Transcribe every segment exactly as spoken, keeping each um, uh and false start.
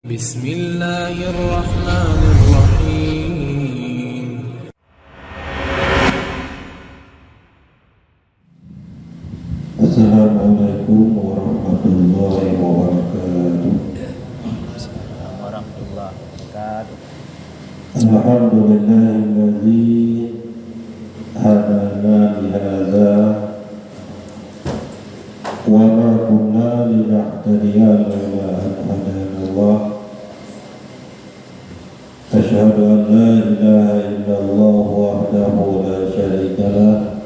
Bismillahirrahmanirrahim. Assalamualaikum warahmatullahi wabarakatuh. Warahmatullahi wabarakatuh. Alhamdulillahilladzi hadana lihadza wa ma kunna linahtadiya laula an hadanallah. Asyhadu an la ilaha illallah wahdahu la syarika lah.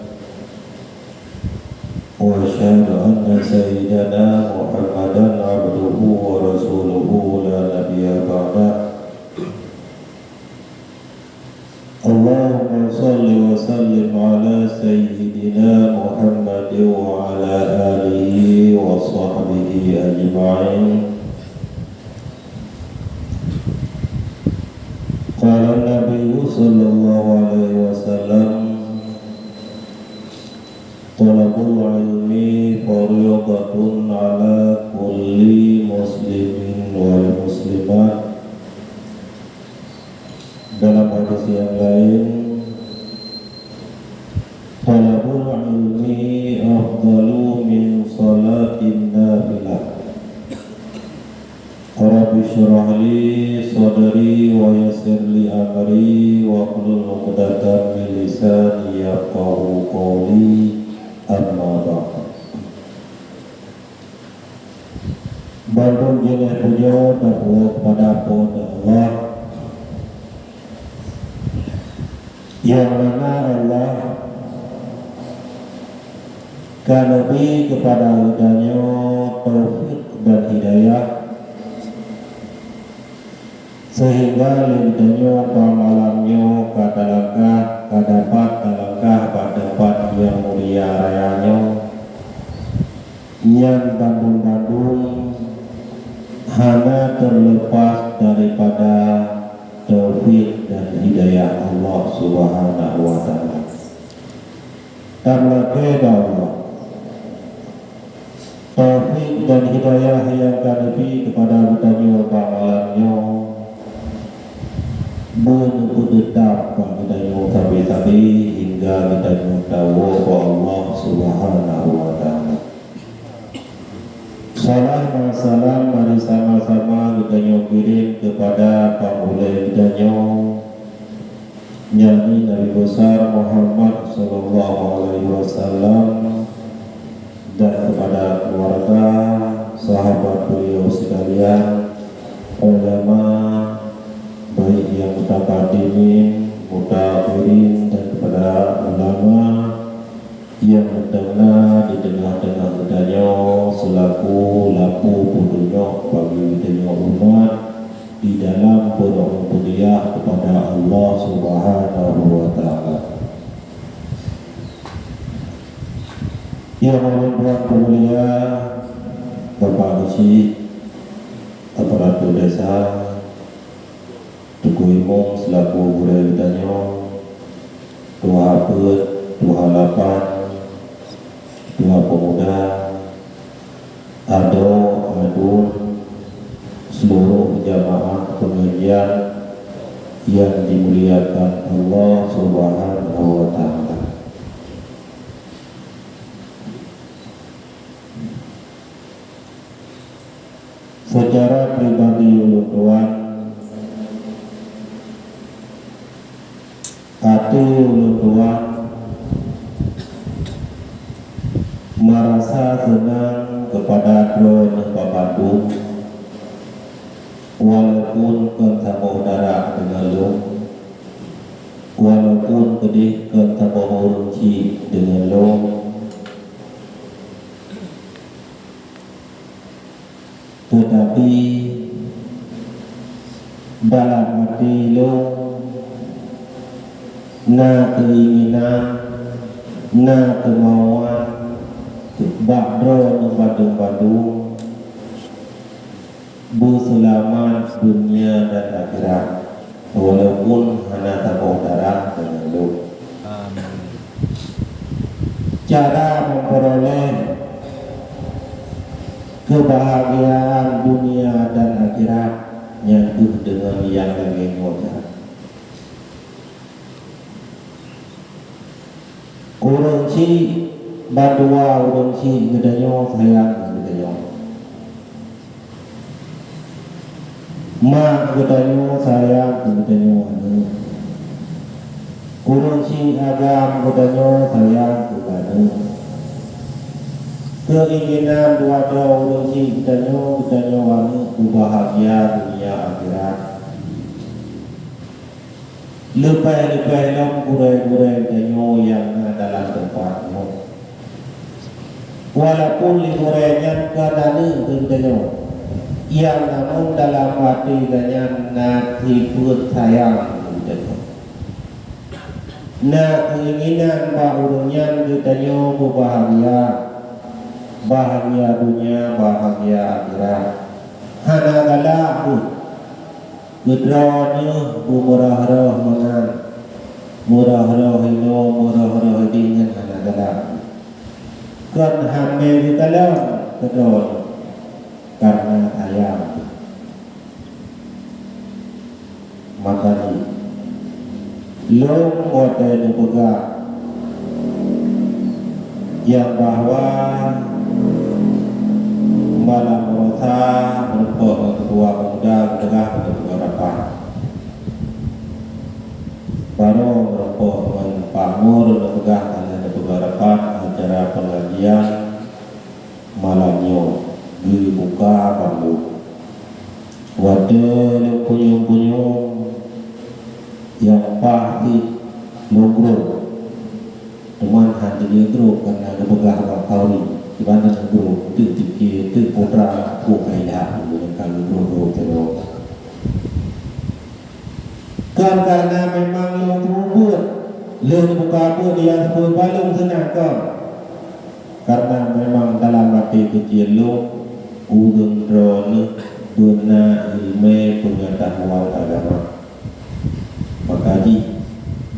Wa asyhadu anna sayyidana Muhammadan abduhu wa rasuluhu la nabiyya ba'dah. Allahumma shalli wa sallim ala sayyidina Muhammad wa ala alihi wa sahbihi ajma'in. Qala Nabiyyu sallallahu alaihi wasallam, "Thalabul ilmi fariidatun ala kulli muslimin wal muslimat." Dalam hadis yang lain, "Thalabul ilmi afdalu min shalatin nafilah." Rabbi shrah li sadri wa yassir li amri wahlul 'uqdatam min lisani yafqahu qawli, amma ba'd. Bandum jeuneh pujoe teupuwoe keupada Po teu Allah, nyang mana Allah ka neubri keupada geutanyoe taufik dan hidayah, seuhingga lé geutanyoe bak malam nyoe ka talangkah, ka dapat talangkah bak teumpat nyang mulia raya nyoe, nyan bandum-bandum hana teuleupah daripada taufik dan hidayah Allah Subhanahu wa Ta'ala. Tameulakée bak Allah, taufik dan hidayah nyang ka neubri keupada geutanyoe bak malam nyoe, beuneupeuteutap bak geutanyoe sabe-sabe hingga geutanyoe tawoe bak Allah Subhanahu wa Ta'ala. Salam dan salam mari sama-sama geutanyoe kirém keupada Panghulée geutanyoe, yakni Nabi Besar Muhammad sallallahu alaihi wasallam, dan keupada keuluwarga, sahabat beliau sekalian, ulama, baik nyang mutaqaddimin, mutaakhirin, dan keupada ulama nyang meuteuna di teungoh-teungoh geutanyoe seulaku lampu peutunyok bagi geutanyoe umat di dalam peurumoh peudiah keupada Allah Subhanahu wa Ta'ala. Nyang ulôn tuan peumulia, Bapak Geuchik, aparatur desa, Teungku Imum seulaku gurée geutanyoe, tuha peuet, tuha lapan, tuha peumuda, adoe, aduen, seuluruh jamaah peungajian nyang dimuliakan Allah Subhanahu wa Ta'ala. Seucara pribadi ulôn tuan, até ulôn tuan meurasa seunang keupada droeneuh bandum, walaupun kon saboh darah deungon lôn, walaupun keudeh kon saboh ureuëng chik deungon lôn. Teutapi dalam até lôn na keuinginan, na keumauan bak droeneuh bandum-bandum beuseulamat dunia dan akhirat. Walaupun hana saboh darah deungon lôn. Amin. Cara memperoleh kebahagiaan dunia dan akhirat Nyan kheueh deungon nyang lagée nyoe cara. Ureuëng chik bandua ureuëng chik geutanyoe sayang keu geutanyoe. Mak geutanyoe sayang keu geutanyoe aneuëk. Ureuëng chik agam geutanyoe sayang keu aneuëk. Keuinginan dua droe ureuëng chik geutanyoe, geutanyoe aneuëk beubahgia dunia akhirat. Leubeh-leubeh lom gurée-gurée geutanyoe nyang na dalam teumpat nyoe. Walaupun lé gurée nyan ka na neu keu geutanyoe, nyang namun dalam até geuhnyan na sifeuet sayang keu geutanyoe. Na keuinginan bak ureuëng nyan geutanyoe beubahgia, bahgia dunia, bahgia akhirat. Hana galak beuh. Keudroe neuh beumeurah-roh meunan, meurah-roh inoe, meurah-roh ideh nyan hana galak. Kon hamé geukalon keudroe neuh, kareuna sayang. Maka jih, lôn watée neupeugah nyang bahwa malam Rosa meureumpok ngon keutua pemuda geupeugah keu neupeugah rapat. Barô meureumpok ngon Pak Mur neupeugah ka lheueh neupeugah rapat acara pengajian malam nyoe geubuka bandum. Watée lôn punyueng-punyueng nyang paih cit lôn grob, teuma hana lé grob kareuna geupeugah bak khauri, sibanan grob teuk pike, teuk putra, peue kaidah nyang ka geugrob-grob keudroe. Kon kareuna memang lôn peubuet, lôn buka buet nyang sapeue balong seunang kon. Kareuna memang dalam até keuci lôn, ureuëng droeneuh beuna iéleumé peungeutahuan agama. Maka jih,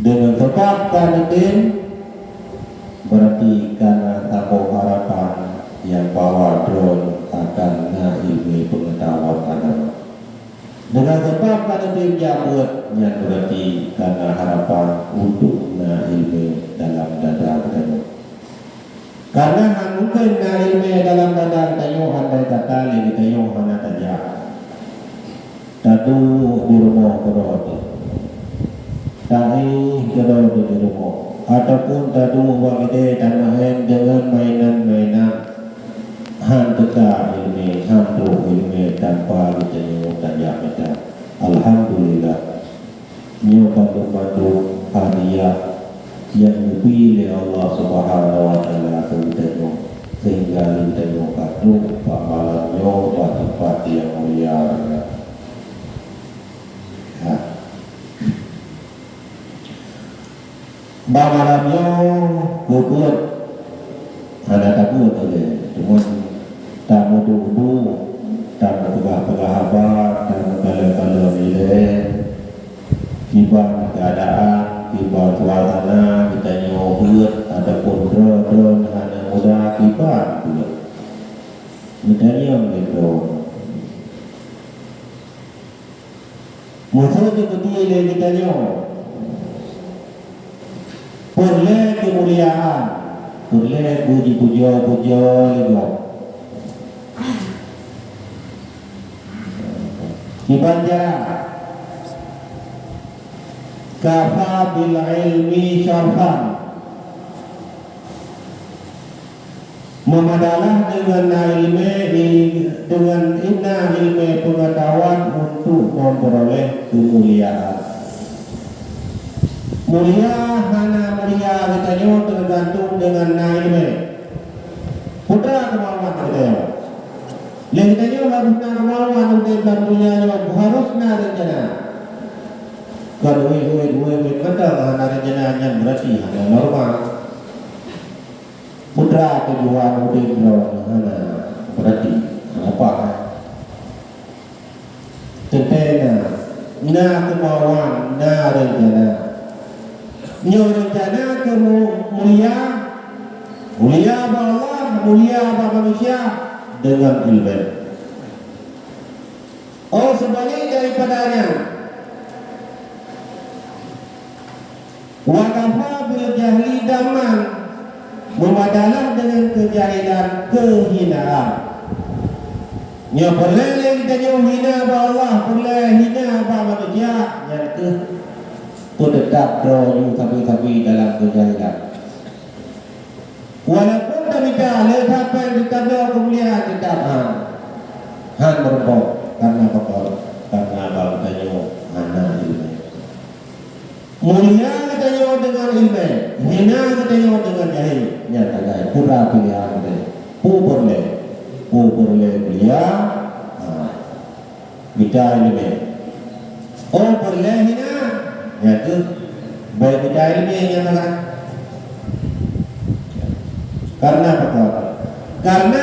deungon sabab ka neutem, beurati ka na saboh harapan nyang bahwa droeneuh akan na iéleumé peungeutahuan agama. Deungon sabab ka neutem jak beuet, nyan beurati ka na harapan untuk na iéleumé dalam dada geutanyoe. Kareuna hana mungken na iéleumé dalam dada geutanyoe andai kata lé geutanyoe hana tajak. Taduek di rumoh keudroe teuh, taéh keudroe teuh di rumoh, ataupun taduek bak keudè tameu'en deungon mainan-mainan. Han teuka iéleumé, han trok iéleumé tanpa geutanyoe tajak mita. Alhamdulillah, nyoe bandum-bandum hadiah nyang geubri lé Allah Subhanahu wa Taala keu geutanyoe, sehingga geutanyoe ka trok bak malam nyoe bak teumpat nyang mulia. Ha. Bak malam nyoe, keu buet hana tabeuet lé, teuma tameuduek-duek, tameupeugah-peugah haba, tameukalon-kalon ilée, kiban keuadaan, kiban suasana geutanyoe beuet ataupun droe-droe hana muda kiban beuet. Geutanyoe lé droe. Meuseue teukeudi lé geutanyoe, peureulée keumuliaan, peureulée beujipujoe-pujoe lé gob. Kiban cara, kafa bil ilmi syarfan. Meumadalah deungon na iéleumé, deungon na iéleumé peungeutahuan untuk memperoleh keumuliaan. Mulia hana mulia geutanyoe teugantung deungon na iéleumé. Peue teuma keumauan geutanyoe. Lé geutanyoe harôh na keumauan udeb lam donya nyoe, harôh na reuncana. Kon wét-wét, wét-wét mantong hana reuncana, nyan beurati hana normal. Peue tujuan udeb droe hana, beurati hana paih. Teuntée na, na keumauan, na reuncana. Nyoe reuncana keu mu-, mulia, mulia bak Allah, mulia bak manusia deungon iéleumé. Oh, seubalik daripada nyan, wa kafa bil jahli dhamman, meumadalah deungon keujahilan keuhinaan. Nyoe peureulée lé geutanyoe hina bak Allah, peureulée hina bak manusia, nyan keuh peuteutab droe nyoe sabe-sabe dalam keujahilan. Walaupun tamita lé sapai geutanyoe keumuliaan, teutap han, han meurumpok. Karena pakon? Karena bak geutanyoe hana iéleumé. Mulia geutanyoe deungon iéleumé, hina geutanyoe deungon jahé. Nyan sagai putra pilihan geutanyoe. Peue peureulée? Peue peureulée mulia? Ha. Mita iéleumé. Oh, peureulée hina? Nyan keuh, bék mita iéleumé nyan malah. Karena apa? Karena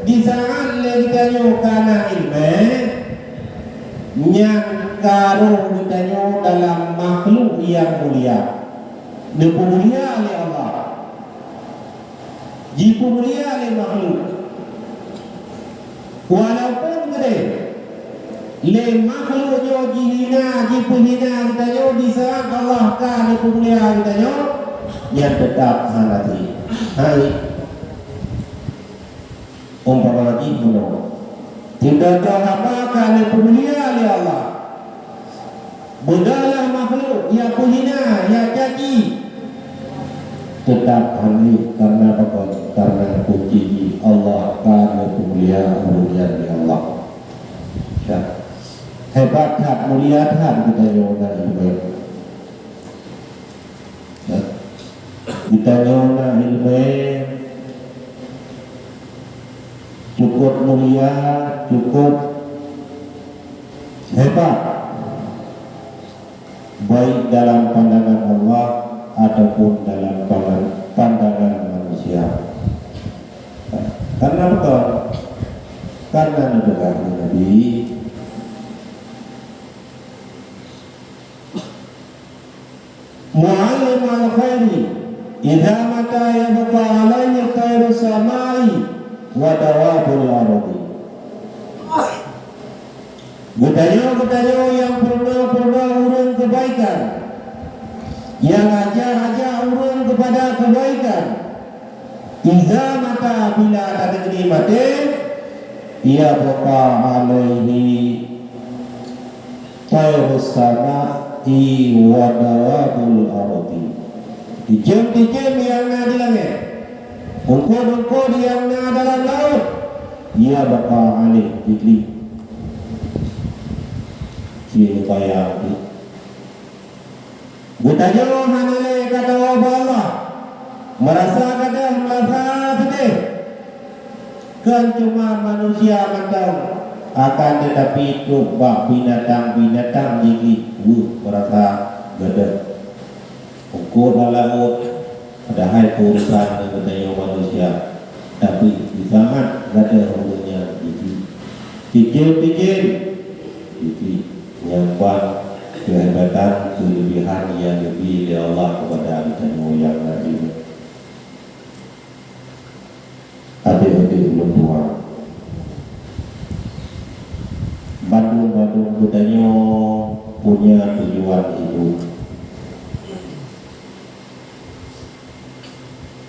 di saat lé geutanyoe kana iéleumé, nyan ka roh geutanyoe dalam makhluk nyang mulia, neupeumulia lé Allah. Jipeumulia lé makhluk. Walaupun keudeh lé makhluk nyoe jihina, jipeuhina geutanyoe di saat Allah ka neupeumulia geutanyoe, nyan teutap hana jih. Hai, umpama jih meunoe, teuntang haba ka neupeumulia lé Allah. Beudahlah makhluk nyang peuhina, nyang caci, teutap hana jih. Karena apa? Karena kunci jih Allah ka neupeumulia ureuëng nyan lé Allah. Ya. Hebat that, mulia that geutanyoe na iéleumé. Ya. Geutanyoe na iéleumé cukôp mulia, cukôp hebat, baik dalam pandangan Allah ataupun dalam pandan-, pandangan manusia. Karena apa? Karena neupeugah lé Nabi, "Mu'allimal khairi, idza mata yabqa alaihi khairus samai wa dawabul ardi." Geutanyoe, geutanyoe nyang peurunoe-peurunoe ureuëng keubaikan, nyang aja-aja ureuëng keupada keubaikan, iza mata, bila tateuk di maté, yabqa alaihi thairus samai wa dawabul ardi. Ticém-ticém nyang na di langét, ungkot-ungkot nyang na dalam laôt, yabqa alaihi, jiklik. Cit neupayang jih. Geutanyoe hana lé ka tawoe bak Allah, meurasa gadôh, meurasa seudeh. Kon cuma manusia mantong, akan teutapi trok bak binatang-binatang jih weueh meurasa gadôh. Ungkot lam laôt, padahai keurusan geutanyoe manusia, tapi di saat gadôh ureuëng nyan jijih. Ticém-ticém jijih. Nyan ban keuhebatan keulebihan nyang geubri lé Allah keupada geutanyoe nyang na iman. Adik-adik ulôn tuan, bandum-bandum geutanyoe punya tujuan hidup.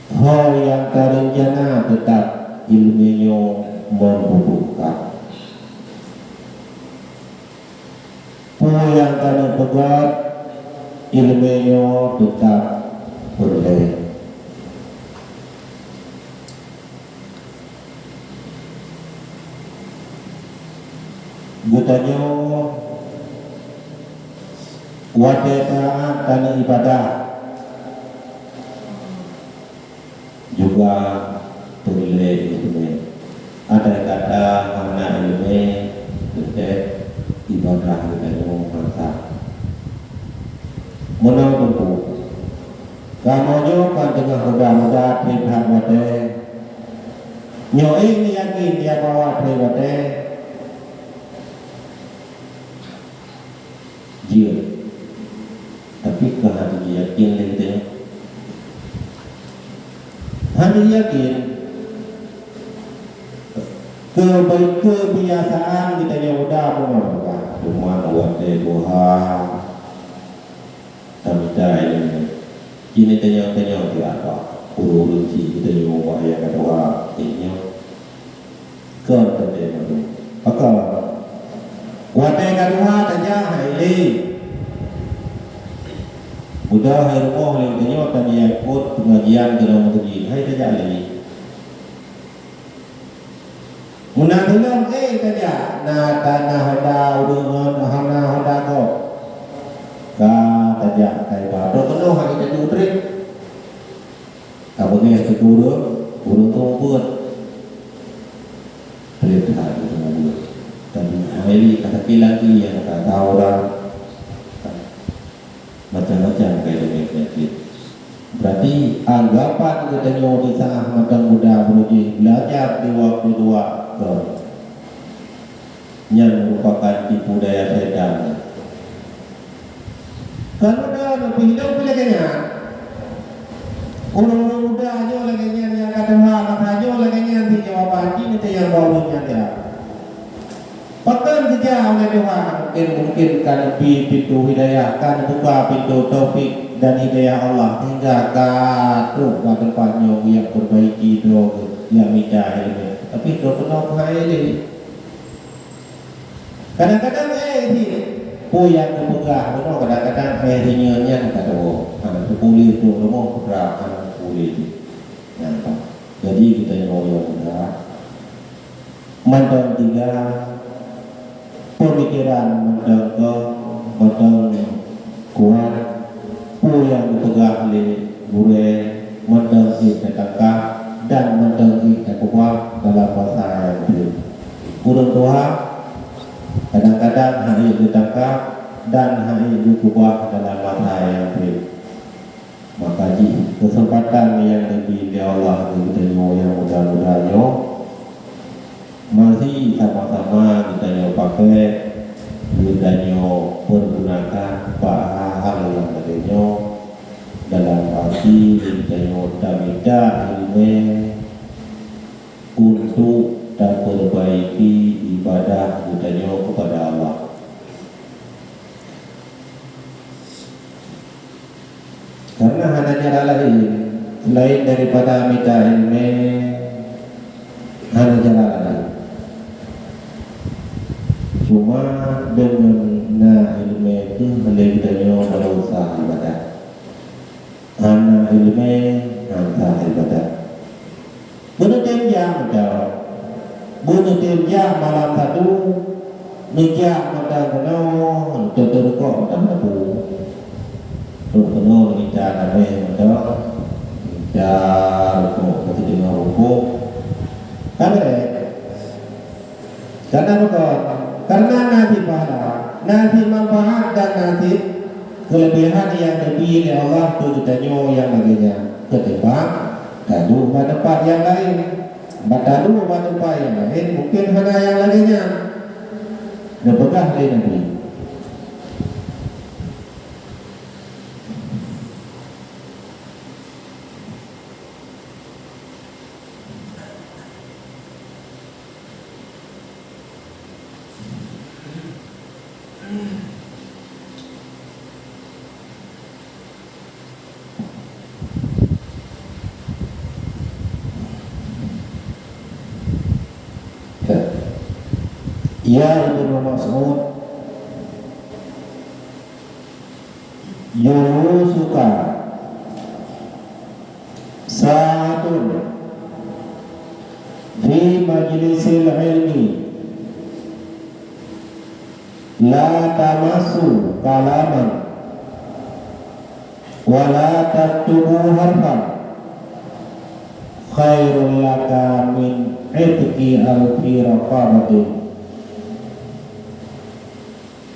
Ho nyang tarencana teutap iéleumé nyoe meureubuka. Peue nyang ka neupeugah, iéleumé nyoe teutap peureulée. Geutanyoe watée taát taneuk ibadah, juga peureulée iéleumé. Andai kata hana iéleumé, teuntée ibadah geutanyoe hana sah. Meunan teungku, kamoe nyoe ka teungoh muda-muda treb that watée. Nyoe ék neuyakin ya bahwa treb watée jeuet. Tapi ka hana yakin lé geutanyoe. Hana yakin. Keubai-, keubiasaan geutanyoe muda meungon, teuma watèe duha tamita ileumèe. Kini tanyoe-tanyoe siapa? Ureueng-ureueng cit geutanyoe bak nyang ka duha, tanyoe kon teuntèe meunyoe. Maka watèe ka duha tajak hai lé. Muda hai rumoh lé tanyoe tan ikot pengajian keunoe meuseujid, hai tajak lé. Meunan lom, eh, tajak, na, na, na honda ureueng, hana honda gob. Ka tajak, ka iba. Droe keunoe hana tadu trép. Ka beungèh teuku ureueng, ureueng teumeubeuet. Trép that ureueng teumeubeuet. Tapi hai lé ka sakét lagi nyang ka tau dah. Macam-macam ka ileumèe peunyakét. Berarti anggapan geutanyoe di saat mantong muda beurujih belajar di waktu tuha, kon. Nyan merupakan tipu daya setan. Kalau dah leubeh hidup lagèe nyan, ureueng-ureueng muda nyoe lagèe nyan nyang ka tuha, masa nyoe lagèe nyan, si jawaban jih meusti nyang bawa ureueng nyan dia. Pakon geujak ulèe Tuhan, mungkin, mungkin ka neubi pintoe hidayah, ka neubuka pintoe taufik dan hidayah Allah, sehingga ka trok bak teumpat nyoe geujak peurbaiki droe geuh, geujak mita ileumèe. Tapi droe keunoe keuhai lé. Kadang-kadang, eh, si, peue nyang geupeugah bunoe, kadang-kadang, eh, si nyoe nyan ka tuwoe. Hana teupeue lé trok rumoh putra, hana teupeue lé jih. Nyan ka. Jadi, geutanyoe nyang muda, mantong tiga, peumikiran mantong kong, mantong kuat, peue nyang geupeugah lé gurèe, mantong ék tatangkab dan mantong ék takeubah dalam masa nyang trép. Ureueng tuha kadang-kadang hana ék geutangkab dan hana ék geukeubah dalam masa nyang trép. Maka jih, keuseumpatan nyang geubri lé Allah keu geutanyoe nyang muda-muda nyoe, mari sama-sama geutanyoe pakék, geutanyoe peurgunakan bak hal-hal nyang lagèe nyoe, dalam arti geutanyoe tamita ileumèe untuk tapeurbaiki ibadah geutanyoe keupada Allah. Karena hana cara laén, selain daripada mita ileumèe, hana cara laén. Cuma deungon na ileumèe kheueh lé geutanyoe baroesa ibadat. Hana ileumèe, hana ibadat. Beuneutem jak mantong. Beuneutem jak malam Sabtu, neujak mantong keunoe, teuteurukok mantong Sabtu. Trok keunoe neumita damé mantong, mita rukok, meuteungoh rukok. Ka beureh. Karena apa? Karena na cit pahala, na cit manfaat dan na cit keuleubehan nyang geubri lé Allah keu geutanyoe nyang lagèe nyan. Keutimbang taduek bak teumpat nyang laén. Bak taduek bak teumpat nyang laén mungken hana nyang lagèe nyan. Neupeugah lé Nabi. Ya Ibnu Mas'ud, julusuka sa'atun fi majlisil ilmi la tamassu kalaman wa la taktubu harfan khairul laka min itqi alfi raqabatin.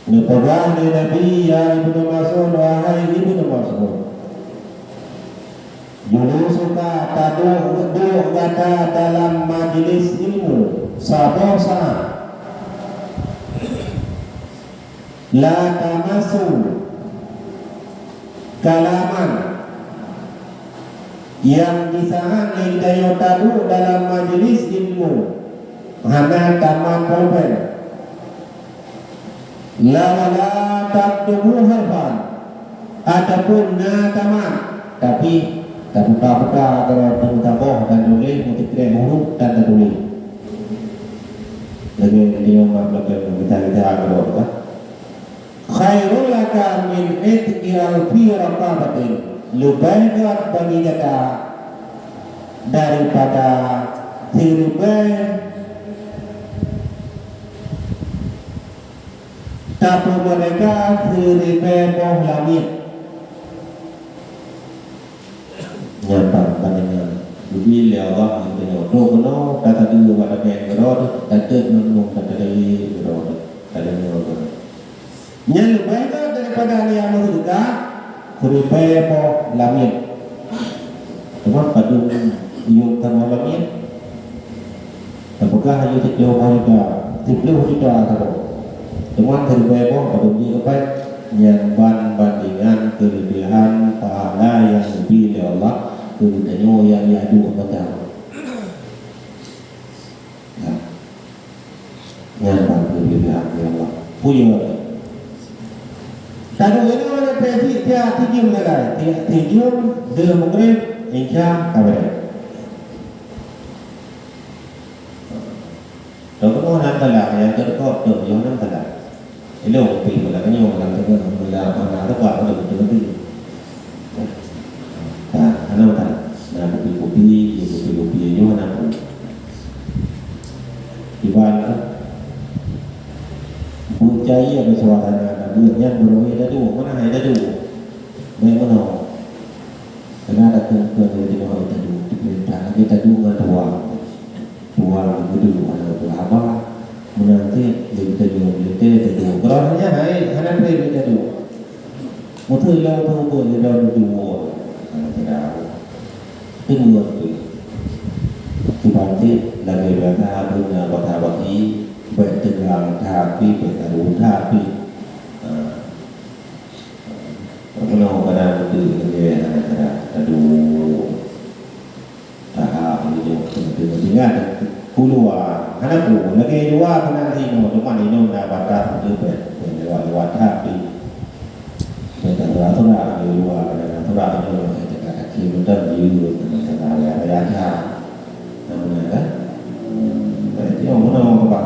Neupeugah lé Nabi, "Ya Ibnu Mas'ud, wahai Ibnu Mas'ud, julusuka, taduek-duek gata dalam majlis ilmu saboh saát, la tamassu kalaman, nyang di saát lé geutanyoe taduek dalam majlis ilmu, Hana tamat pulpen. La wala taktubu harfan, ataupun na tamat, tapi taputa-puta keudroe teungoh taboh dan tuléh, meuteukrek huruf dan tatuléh. Lagèe nyoe mak pulpen gita-gita keudroe teuka. Khairul laka min itqi alfi raqabatin, leubeh gèt bagi gata daripada siribèe tapeumeurdeka siribèe boh lamiet. Nyan ban-, bandingan. Geubri lé Allah ngon tanyoe. Trok keunoe, ka tadeungoe bak tabeng keudroe, tateuk ngon ngon ka tadeungoe keudroe, tadeungoe keudroe. Nyan leubeh gèt daripada nyang meuseudeukah siribèe boh lamiet. Teuma padum yup saboh lamiet? Tapeugah laju siplôh boh juta, siplôh juta saboh. Teuma siribèe boh padum jeuet keupai? Nyan ban bandingan keuleubehan pahala nyang geubri lé Allah keu geutanyoe nyang jiadu mata. Ya. Nyan ban keuleubehan lé Allah. Peue jeuet? Taduek inoe lé pih tiep sijeuem lagèe, tiep sijeuem, deuh Maghrib, Isya, ka beureh. Teupeugah hana masalah, nyang teudeungoe teuh yoh hana masalah. Ilôn pih meunan nyoe lam teungoh meunan hana teupat, beutôi-beutôi. Nah, hana masalah. Nah, kupi-kupi, kupi-kupi nyoe hana peue. Iban peucaya bak suasana na buet nyan beureueh tadu, mana hai tadu. Baik meunoe. Kena takheun-kheun lé jinoe hai tadu, dipeurintah lagèe tadu ngon tuha. Tuha geuduek hana geupeugah haba, meunan cit lé geutanyoe meulintèe tadu. Keudroe nyan hai hana trép lé tadu. Meuteuleu teupeue lé droe tadu. Hana teudeungoe. Teungoh tu. Kiban cit lagèe biasa beuna basa-basi, bèk teugang that pih, bèk taru that pih. Ha. Meunoe kadang beutôi lagèe hana cara tadu. Taha meunyoe teuingat-ingat, keuluwa hana peue lagèe luwa meunan sinoe, teuma inoe na batas leubeh lewat-lewat that pih. Bèk tasurak-surak lagèe luwa, kadang tasurak inoe, cakap kaki mantong jeuet, kadang raya-raya that. Nah, meunan kan? Berarti oh, meunoe, Pak.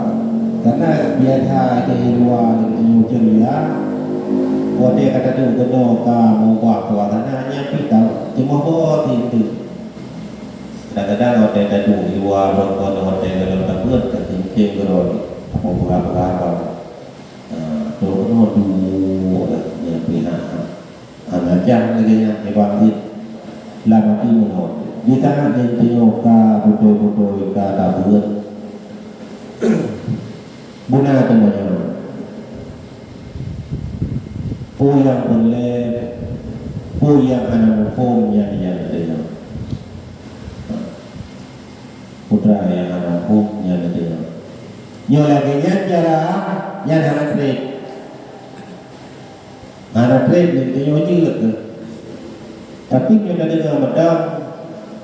Karena biasa di luwa nyoe ceria, watèe ka taduek keunoe ka meubah suasana nyan pih ka timoh boh teuntèe. Kadang-kadang watèe taduek di luwa, rot kon watèe gohlom tabeuet, ka teuntèe keudroe, tapeugah-peugah haba. Nah, trok keunoe duek lah, nyan pih hana. Hana jak lagèe nyan, iban cit lam até meunoe. Di saat nyan tanyoe ka beutôi-beutôi ka tabeuet. Beuna teuma nyoe. Peue nyang peureulèe, peue nyang hana muphom nyan, nyan teuh nyoe. Putra nyang hana muphom nyan teuh nyoe. Nyoe lagèe nyan cara nyan hana trép. Hana trép nyan teuh nyoe jeuet keuh. Tapi nyoe tadeungoe mantong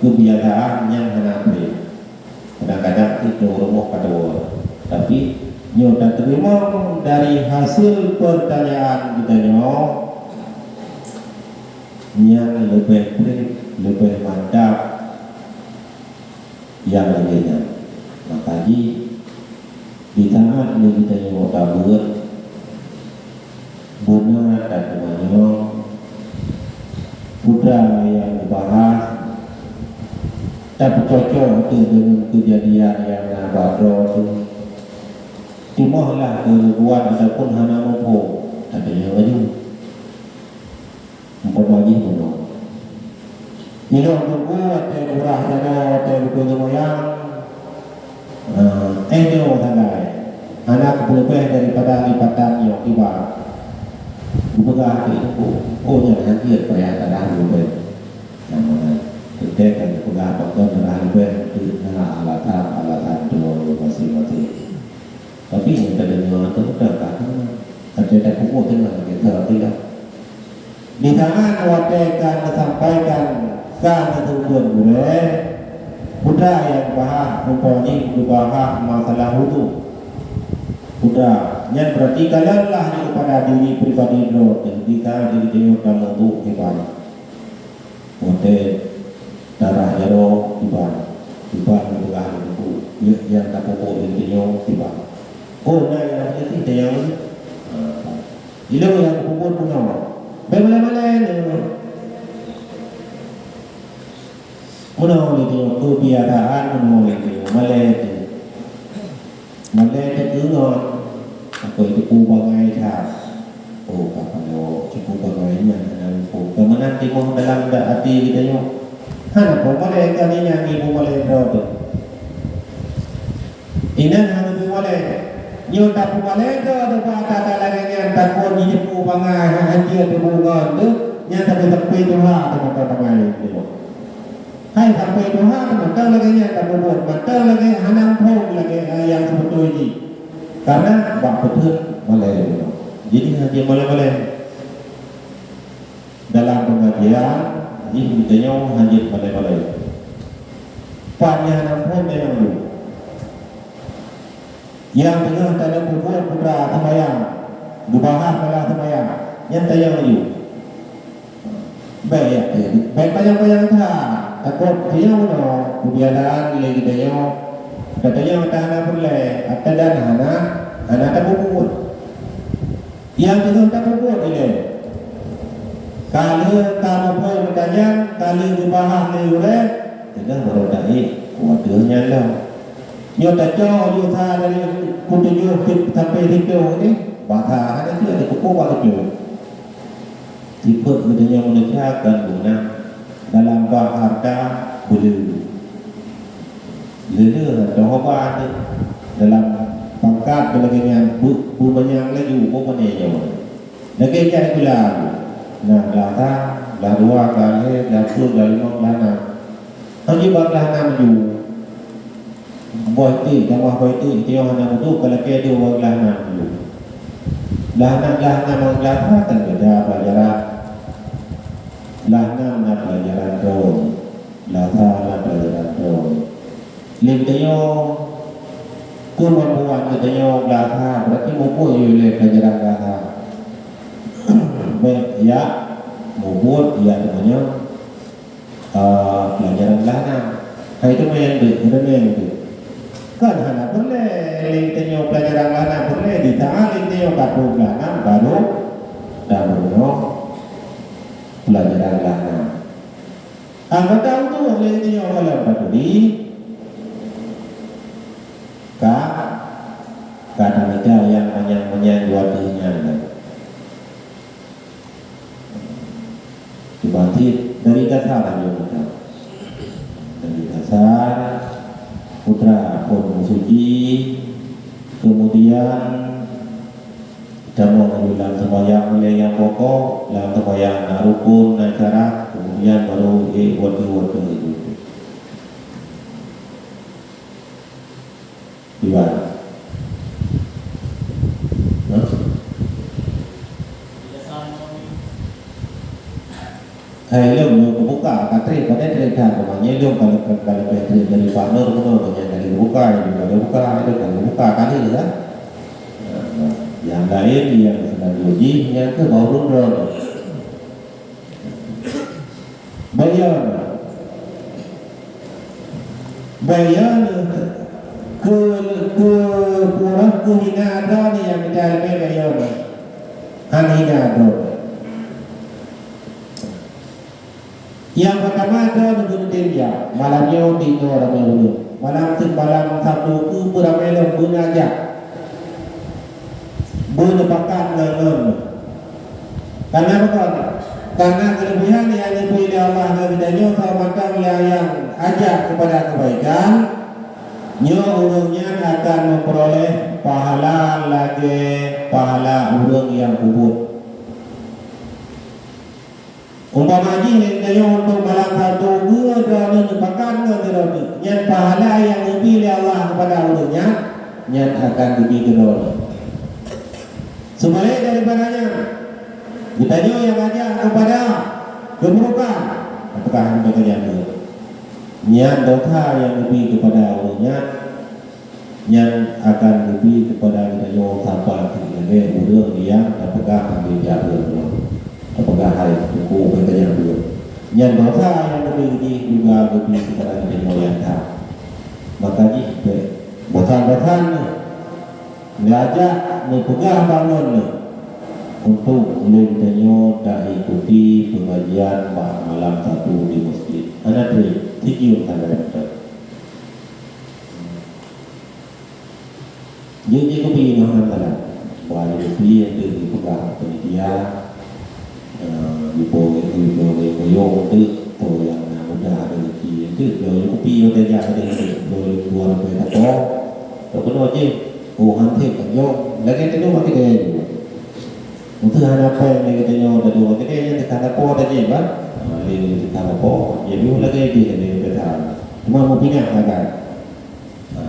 keubiasaan nyang hana trép. Kadang-kadang itu rumoh kadoe. Tapi nyoe tateurimong dari hasil peurtanyaan geutanyoe nyang leubeh trép, leubeh mantap nyang lagèe nyan. Maka jih, di saat nyoe geutanyoe tabeuet, beuna tateumanyong, peue nyang geubahas, tapeucocok teuk deungon keujadian nyang na bak droe teuh. Timoh lah keu buet ataupun hana muphom, tateumanyong laju. Umpama jih bunoe. Ilôn teungku watèe gurah jaroe, watèe beutôi seumayang, eh, eh, nyoe sagai. Hana keupeuleubeh daripada lipatan nyoe kiban. Geupeugah keu teungku, oh, nyan hana jeuet payah tadah leubeh. Nyang meunan. Teuntèe ka geupeugah pakon tadah leubeh, teuk na alasan-alasan droe maséng-maséng. Tapi nyang tadeungoe teuma ka, ka, ka, ka, ka, ka, teungoh lagèe ka, ka, ka. Di tangan watèe ka neusampaikan ka neuseumeubeuet gurèe, Peue nyang bahas, umpama jih geubahas masalah wudhu. Peue nyan, berarti kalon lah nyoe keupada diri pribadi droe teuh, di saat diri tanyoe tameuwudhu kiban. Watèe darah jaroe kiban, kiban geupeugah lé teungku, nyang tapeubuet lé tanyoe kiban. Oh, na nyang hana sih nyang, ah, ilong nyang geupeubuet bunoe. Bèk malèe-malèe nyoe. Meunoe lé tanyoe, keubiasaan meunoe lé tanyoe, malèe teuh. Malèe teuh keu ngon, akhé teupeu bangai that. Oh, ka paloe, teupeu bangai nyan hana muphom. Ka meunan timoh dalam até geutanyoe. Hana po malèe ka nyan geupeumalèe droe teuh. Inan hana peumalèe. Nyoe tapeumalèe droe teuh bak ata-ata lagèe nyan, takot jiteupeu bangai, ha-, hanjeuet teupeu ngon teuh, nyan tapi sampai tuha teumata bangai teuh. Hai sampai tuha teumata lagèe nyan tapeubuet, mata lagèe hana muphom lagèe, eh, nyang seubeutôi jih. Karena bak peuteuk malèe. Jadi, hanjeuet malèe-malèe. Dalam pengajian, jih geutanyoe hanjeuet malèe-malèe. Pat nyang hana muphom tanyong dulu. Nyang teungoh tanyoe peubuet putra seumayang, geubahas masalah seumayang, nyan tanyong laju. Bèk, ya, bèk panyang-panyang that. Takot tanyoe meunoe, keubiasaan lé geutanyoe, geutanyoe hana peureulèe, ata dan hana, hana tapeubuet. Nyang teungoh tapeubuet ilèe. Ka lheueh ka muphom meutanyan, ka lheueh geubahas lé gurèe, teungoh barô taék, watèe nyan lom. Nyoe tacok ujoe sa dari pukul tujoh sampai sitoe nyoe, basa hana jeuet, ada kupu bak keucut. Sifeuet geutanyoe manusia kan guna dalam bab hareuta beuleu. Lé-lé toh ba teuh dalam pangkat beulagèe nyan, bu-, beumanyang laju, bu pane nyoe. Lagèe jak gula. Nah, glah sa, glah dua, glah lhèe, glah peuet, glah limong, glah nam. Hana jeuet bak glah nam laju. Boh iték, tamah boh iték, tiong hana meuduek, ka lakèe dua glah nam laju. Glah nam, glah nam ngon glah sa kan beda pelajaran. Glah nam na pelajaran droe. Lasa na pelajaran droe. Lé geutanyoe, keu mampuan geutanyoe lasa, berarti muphom yue lé pelajaran lasa. Bèk jak mubuet jak teumanyong, eh, pelajaran lasa. Hai teumé nyang deuek, teumé nyang deuek. Kan hana peureulèe lé geutanyoe pelajaran lasa, peureulèe di saat lé geutanyoe ka peureulèe lasa, baru tameurunoe pelajaran lasa. Anggota untuk lé nyoe dalam Katolik ka, ka tamita nyang manyang-manyang dua teuh nyan. Cuba cit dari dasar aja kita. Dari dasar putra pun suci, kemudian Tamong lam seumayang lé nyang pokok, lam seumayang na rukon, na syarat, kemudian baru, eh, watèe-watèe itu. Gimana? Hah? Hai lôn, lôn keubuka, ka trép, padahai trép that, teuma nyan lôn ka lôn, ka lôn trép dari Pak Nur keunoe, nyan ka lôn buka, nyan ka lôn buka, nyan ka lôn buka, ka lheueh kan? Nah, nyang laén nyang seulanjut jih, nyan keuh bak ureueng droeneuh. Bèk yo. Bèk yo keu, keu purah keu hina droeneuh nyang mita leubeh bèk yo. Hana hina droeneuh. Nyang peurtama, droeneuh beuneutém jak, malam nyoe tinoe ramé ureueng. Malam, malam Sabtu keuh beuramé lom, beuna jak. Beuneupakat ngon, ngon. Karena apa? Karena keulebihan nyang geubri lé Allah keu geutanyoe, soe mantong nyang, nyang ajak keupada keubaikan, nyoe ureueng nyan akan meupeuroleh pahala lagèe pahala ureueng nyang peubuet. Umpama jih lé tanyoe untuk malam Sabtu, dua droeneuh neupakat ngon droeneuh, nyan pahala nyang geubri lé Allah keupada ureueng nyan, nyan akan geubri keu droeneuh. Seubalek daripada nyan, geutanyoe nyang ajak keupada keuburukan, apakah hana geutanyoe? Nyan dosa nyang geubri keupada ureuëng nyan, nyan akan geubri keupada geutanyoe saban lagée ureuëng nyang tapeugah hana jak ureuëng, tapeugah hai teungku, hai tajak ureuëng. Nyan dosa nyang geubri jih juga geubri keupada geutanyoe nyang that. Maka jih bék bosan-bosan neujak neupeugah bangon neuh untuk ulôn tanyoe taikuti pengajian bak malam Sabtu di masjid. Hana treb, sijeuem sagai mantong. Jeuet jikupi ngon hana salah. Bah jikupi untuk dipeugah panitia. Iboh, iboh, iboh, iboh, tu nyang na mudah ada rezeki. Itu dua kupi yang tajak ada itu, dua, dua rupiah tako. Tak kena je. Oh, hansip tak jauh. Lagi tu makin daya juga. Untuk hana apa yang kita nyawa tadi, makin daya yang kita hadapi dah je, kan? Ha, dia kita hadapi. Jadi, lagi dia, dia kata. Cuma mau pindah, kan? Ha.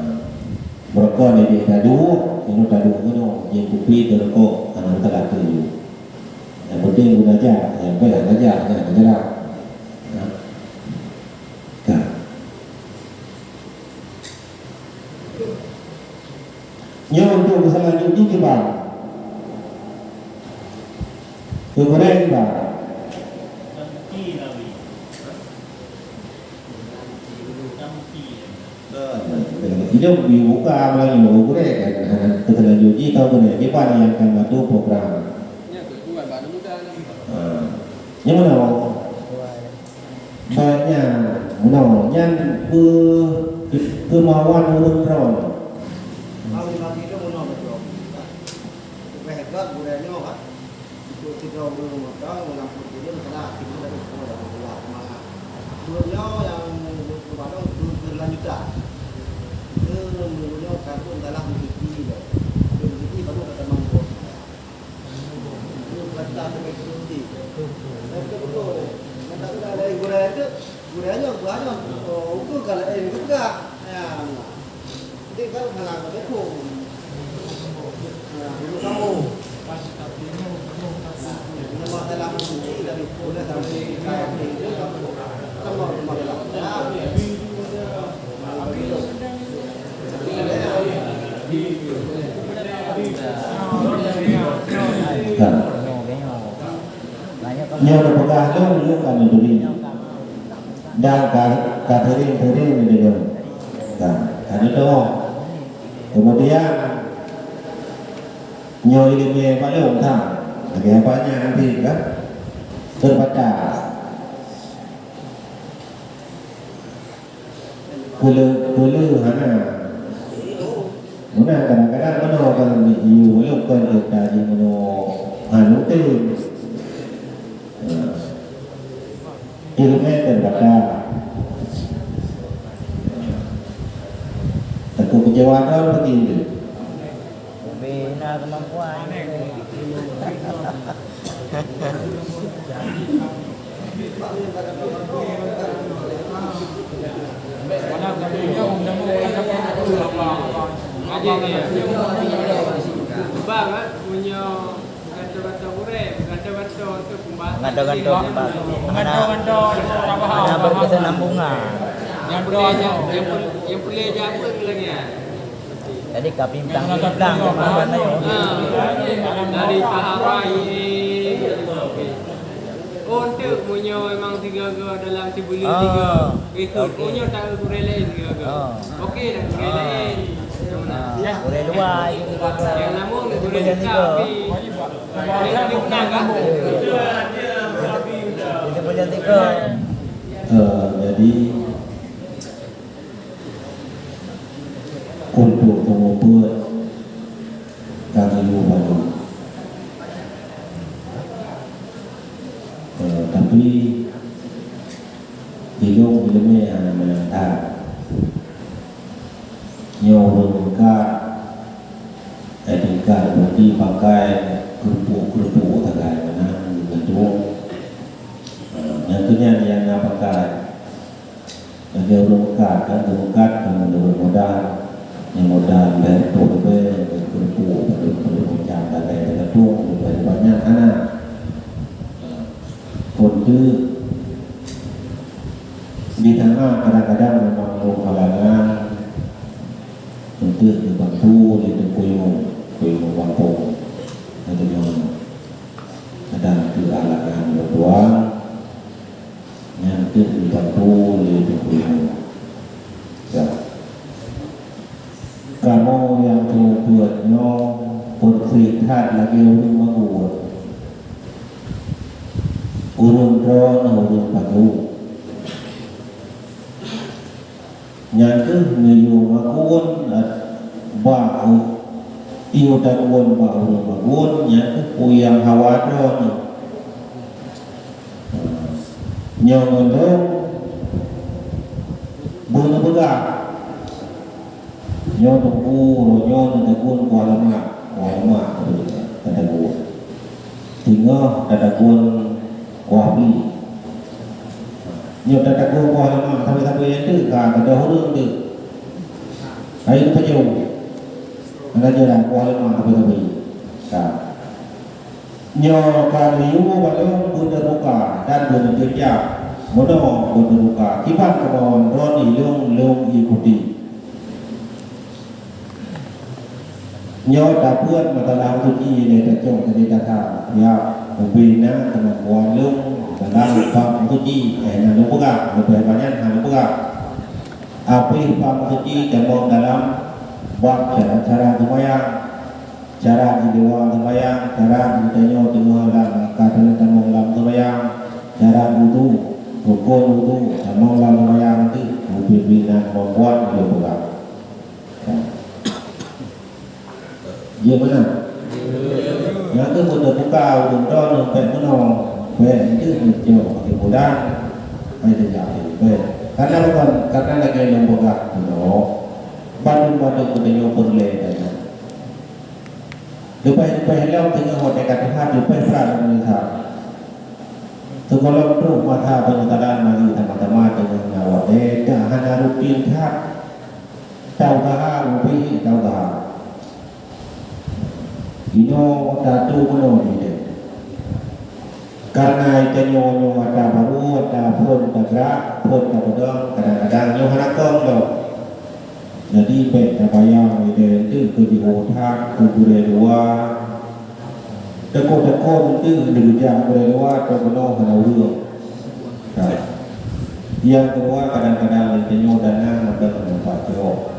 Beurokok ni dia tadu, minum tadu, minum. Dia kupi, dia rokok, hana salah tu. Nyang penting guna jak, nyang baik guna jak, nyang guna jarak. Nah. Ka. Nyoe untuk selanjutnya kiban. Keu gurée kiban. Hidup dibuka melalui gurée kan. Selanjutnya tahu gurée kiban yang akan bantu program. Ha. Nyang mana? Banyak. Meunoe nyan peu-, keumauan ureuëng droe. Bagi-bagi tu meunoe beutôi. Leubeh gét gurée nyoe kan. Untuk tiga ureuëng meunoe, meunan pun tiga salah, tiga dari sekolah dari sekolah. Maka ureuëng nyoe nyang beureumadong, ureuëng keureulanjutan. Ureuëng nyoe kan pun salah meuseuti lé. Meuseuti baru kata mampu. Kan. Nyoe geupeugah lôn, lôn ka neuturi. Dan ka, ka seuring-seuring neuturi. Kan. Ka neuturi. Kemudian, nyoe ileumèe bak lôn, kan. Lagèe apa nyan nanti, kan. Terbatas. Keu lheueh, keu lheueh hana. Meunan kadang-kadang meunoe kan yue meuleuh kon teuka jih meunoe hana tem. Nah. Ileumèe terbatas. Takut kecewa kan begitu. Ubé na kemampuan. Bang, ah, punya kata-kata gurèe, kata-kata tu pembahasan. Kata-kata pembahasan. Kata-kata tu pembahasan. Ada berkesinambungan. Yang boleh, yang, yang boleh, yang boleh jawab lagi, ya. Jadi ka pimpang-pimpang ka makan ayo. Ha. Dari taharai. Oh, tu meunyoe memang tiga-tiga dalam sibuleuen tiga. Ikut. Okey. Meunyoe tak gurèe laén tiga-tiga. Okey dah gurèe laén. Gurèe luar. Yang namun gurèe dekat. Tapi boleh diundang kan? Itu boleh tiga. Eh, jadi untuk pengubur kami lupa. Eh, tapi ilung ileumèe hana meunan that. Nyoe ureueng meukat, eh, tingkat berarti pakai keurupuk-keurupuk sagai meunan geugantung. Eh, nyang keunyan nyang na pakai. Lagèe ureueng meukat, kan, ureueng meukat kan meunurot modal. Nyang modal lhèe reutôh leubèh, lhèe reutôh padum, padum macam, lagèe teugantung, leubèh banyak hana. Pun tu, di Kadang-kadang memang muphom halangan untuk dibantu di Teungku Imum, Teungku Imum gampông. Atau nyoe kadang keu halangan lôn tuan, nyan keuh dibantu lé Teungku Imum. Ya. Kamoe nyang keuneuk peuet nyoe peureulée that lagée ureuëng magun. Ureuëng droe na ureuëng pajoh. Nyan keuh meuyue magun bak u-, yue tagun bak ureuëng magun, nyan keuh peue nyang hawa droe nyoe. Nyoe ngon lôn beuneupeugah. Nyoe teungku, uroe nyoe neutagun kuah leumah, kuah leumah tatagun. Teungoh tatagun kuah pli. Nyoe tatagun kuah leumah, sabe-sabe nyang teuk ka keudroe ureuëng teuk. Hai pajoh. Hana jarang kuah leumah sabe-sabe. Ka. Nyoe ka neuyue bak lôn beuteubuka dan beuteupeujak. Meunoe beuteubuka, kiban keumaon droe ilôn lôn ikuti. Nyoe tapeuet mata lam suci lé tacok jadi tata. Ya, ubé na keuneuk buat lôn dalam bak suci, eh, na lôn peugah, leubeh banyak na lôn peugah. Abéh bak suci tamong dalam bak cara-cara seumayang. Cara jiluwa seumayang, cara geutanyoe teungoh lam, ka tamong lam seumayang, cara wudu, rukon wudu, tamong lam seumayang teuk, ubé-ubé na keuneuk buet lôn peugah. Jeuet meunan? Nyang keuh beuteubuka ureuëng droe nyoe bék meunoe, bék deuh neucok kesimpulan, hai teujabi, bék. Karena bukan, karena lagée lôn peugah keunoe, bandum-bandum geutanyoe peureulée geutanyoe. Leubeh-leubeh lom teungoh watée ka teuhat leubeh brat lom meunyeusal. Sigohlom troh masa peunyesalan lagée sama-sama teungoh na watée dak hana rutin that. Tausaha ubé tausaha. Inoe tatu meunoe jih. Karena geutanyoe nyoe ata barô, ata phon tagrak, phon tapeudong, kadang-kadang nyoe hana kon lom. Jadi bék tabayang lagée teuk keu jiôh that keu gurée luwa. Teuko-teuko teuk neujak gurée luwa, teuh keunoe hana ureuëng. Nah, nyang keudua kadang-kadang lagée nyoe dana mantong hana pajoh.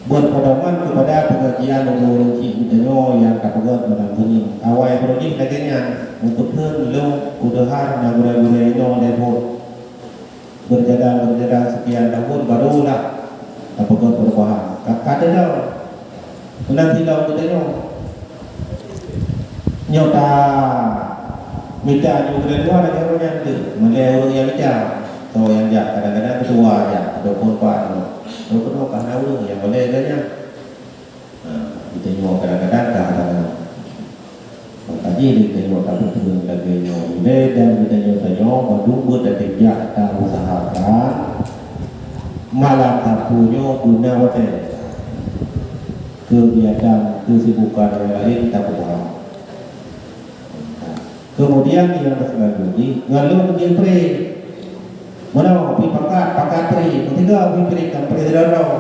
Buet pedoman keupada pengajian ureuëng-ureuëng chik geutanyoe nyang tapeugét meunan bunoe. Awai bunoe jih lagée nyan, meukeutheun lôn kudeuhar na gurée-gurée inoe lé phon. Berjalan-berjalan sekian tahun, barulah tapeugét perubahan. Ka, ka teudoe. Meunan silom geutanyoe. Nyoe ta mita nyoe geutanyoe lagée ureuëng nyan teuh. Meulée ureuëng nyang mita, soe nyang jak, kadang-kadang keudua jak, ataupun pat nyoe. Soe keunoe ka na ureuëng nyang meulée lagée nyan. Nah, geutanyoe kadang-kadang ka hana. Maka jih geutanyoe tapeuteun lagée nyoe ilée dan geutanyoe tanyoe mandum beuet até jak tausahakan malam Sabtu nyoe beuna watée. Keugiatan, keusibukan nyang laén tapeugah. Kemudian nyang selanjutnya, ngon lôn jeuet pré. Meunoe pih pakat, pakat pré. Meusigoe pih pré, kon pré sidroe-droe.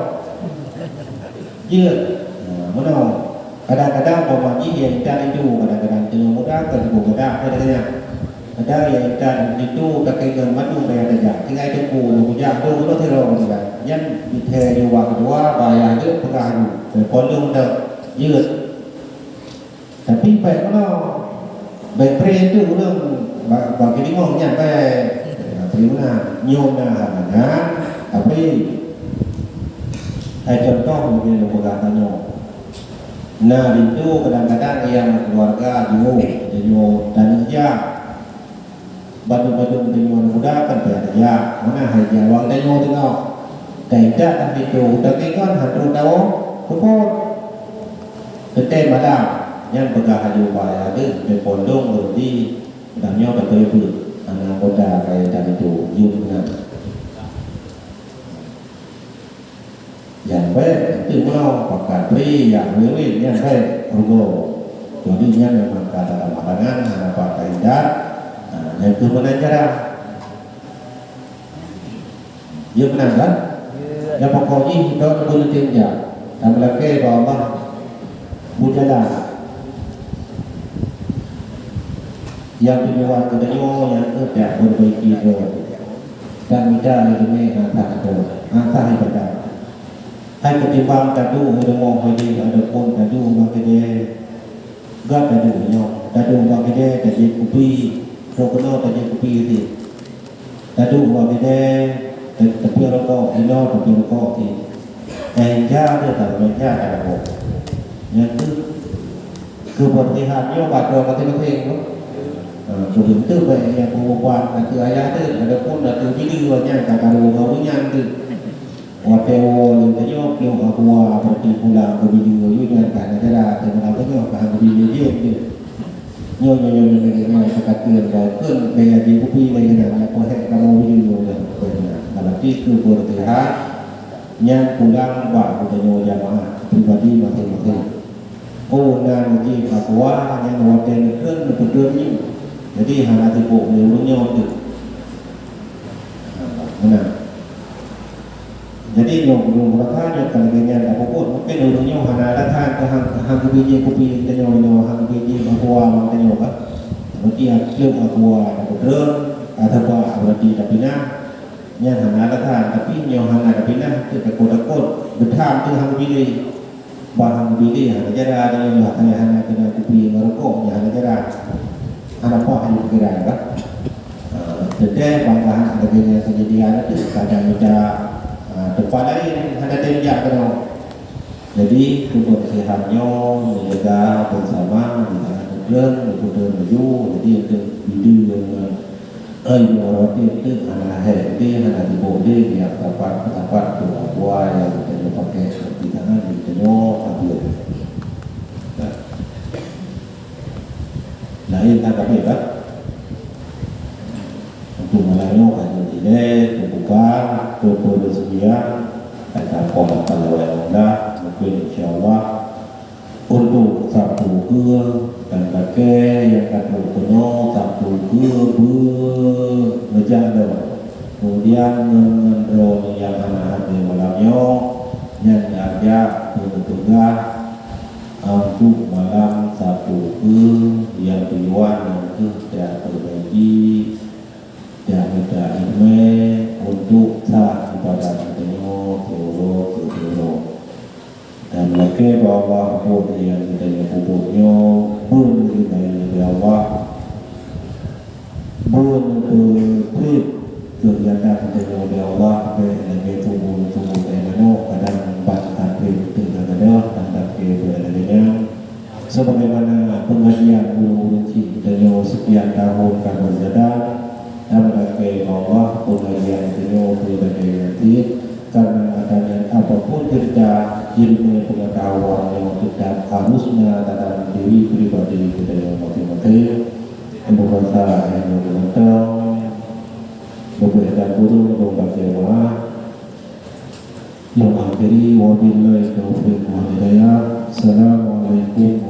Jeuet. Nah, meunoe. Kadang-kadang umpama jih ya intat itu, kadang-kadang teungoh muda, ka cukup muda, kadang-kadang. Kadang ya intat itu, takée ngon mandum payah tajak. Tinggai teungku, nyoe kujak, tu, tu, tu, tu, nyan, jithée di wang dua, bayah jeuet, peugah aju. Pondong dak, jeuet. Tapi bék meunoe, bék pré teuh ureuëng ba-, bagi limong nyan bék. Tapi meunan, nyoe na halangan, tapi, hai contoh mungkin lôn peugah tanyoe. Na linto kadang-kadang nyang keuluwarga jiôh, tanyoe taneuh jak. Bandum-bandum geutanyoe aneuk muda kan payah tajak, meunan hai jak awak geutanyoe teungoh. Dan intat lam linto, utak ingat han troh tawöng, seupôt. Teuntée malam, nyan peugah aju bak ayah geuh, "Beu pondong beureuti, dan nyoe ka trép beuet, aneuk muda kaya that linto, jeuet meunan." Nyang bék, eunteuk meunoe, pakat pré, nyang wét-wét, nyan bék, rugoe. Jadi, nyan memang ka dalam halangan, hana pat taintat. Nah, nyan keuh meunan cara. Ya, beuna kan? Ya, pokok jih droe beuneutem jak. Dan meulakée bak Allah beujalan. Nyang tujuan geutanyoe nyan keuh jak peubaiki droe. Dan mita ileumé atah droe, atah ibadat. Hai ketimbang taduek u rumoh hidéh, adapun taduek bak keudè, gata taduek nyoe, taduek bak keudè tajieb kupi, trok keunoe tajieb kupi cit. Taduek bak keudè, ta-, tapiep rukok, inoe tapiep rukok cit. Eh, ja deh, tameujak ka dapur. Nyan keuh keubeursihan nyoe bak droe maséng-maséng tu. Ha, keubeunteuk bèk nyang peubuet ateueh ayah teuh, adapun ateueh bileue nyan ka karu ngon ureueng nyan teuh. Watèe woe lôn tanyoe plueng aqua, berarti pulang keu bileue, yue nyan ka hana jalan, teuma tanyoe ka hana bileue jeuet teuh. Nyoe, nyoe, nyoe, nyoe, nyoe, nyoe, teuka kheun bak kheun, bèk aji kupi lagèe nyan, nyan peuhèk kamoe bileue nyoe, nyoe, nyoe, nyoe. Berarti keubeursihan nyan pulang bak geutanyoe jamaah pribadi maséng-maséng. Oh, na neujieb aqua, nyan watèe neukheun, neupeutreun nyoe. Jadi, hana sibok lé ureueng nyoe teuh. Meunan. Jadi, nyoe ureueng meurasa nyoe ka lagèe nyan tapeubuet, mungken ureueng nyoe hana alasan keu han, han geubi jieb kupi tanyoe, nyoe han geubi jieb aqua tanyoe ka. Berarti, a, plueng aqua tapeutreun, atawa berarti tapinah, nyan hana alasan. Tapi, nyoe hana tapinah, teuh takot-takot, geutham teuh han geubi lé. Bah han geubi lé hana jalan, nyoe hana, hana keunan kupi ngon rukok nyan hana jalan. Hana paih lé pikiran bah. Ah, teuntèe bangsa lagèe nyan keujadian teuh kadang mita, ah, teumpat laén hana tem jak keunoe. Jadi, keubeursihan nyoe neujaga beusama, di tangan neutreun, neupeutreun laju, jadi untuk video ngon Ai, nyoe roti tu hana hék deh, hana tibok deh, biar sapat-sapat tu aqua nyang geutanyoe pakai seperti tangan geutanyoe habéh. Nah. Laén na kabéh, kan? Untuk malam nyoe ka jeuet ilèe, teubuka, teupeureusian, ka tapong ka lawai mudah, mungkin insya Allah Untuk sapeue keue dan lakèe nyang ka trok keunoe sapeue keue beu meujak lom. Kemudian ngon, ngon droeneuh nyang hana hadir malam nyoe, nyan geujak keu neupeugah untuk malam sapeue keue nyang tujuan nyan keuh jak peubaiki, jak mita ileumèe untuk sah ibadat geutanyoe siuroe keu siuroe. Dan lakèe bak Allah buet nyang geutanyoe peubuet nyoe beuneuridai lé Allah. Beuneupeuteuet keu gata geutanyoe lé Allah, bèk lagèe tuboh-tuboh tai manok, kadang ban até beuteuet gata dan até bèk lagèe nyan. Sebagaimana pengajian ureueng-ureueng chik geutanyoe sekian tahun ka berjalan, dan lakèe bak Allah pengajian geutanyoe keu lagèe nyan cit. Karena adanya apapun cerita ilmu pengetahuan yang tetap harusnya dalam diri pribadi kita yang masing-masing. Untuk rasa yang beruntung, lebih dan burung untuk baca doa. Yang akhiri, wabillahi taufiq wal hidayah. Assalamualaikum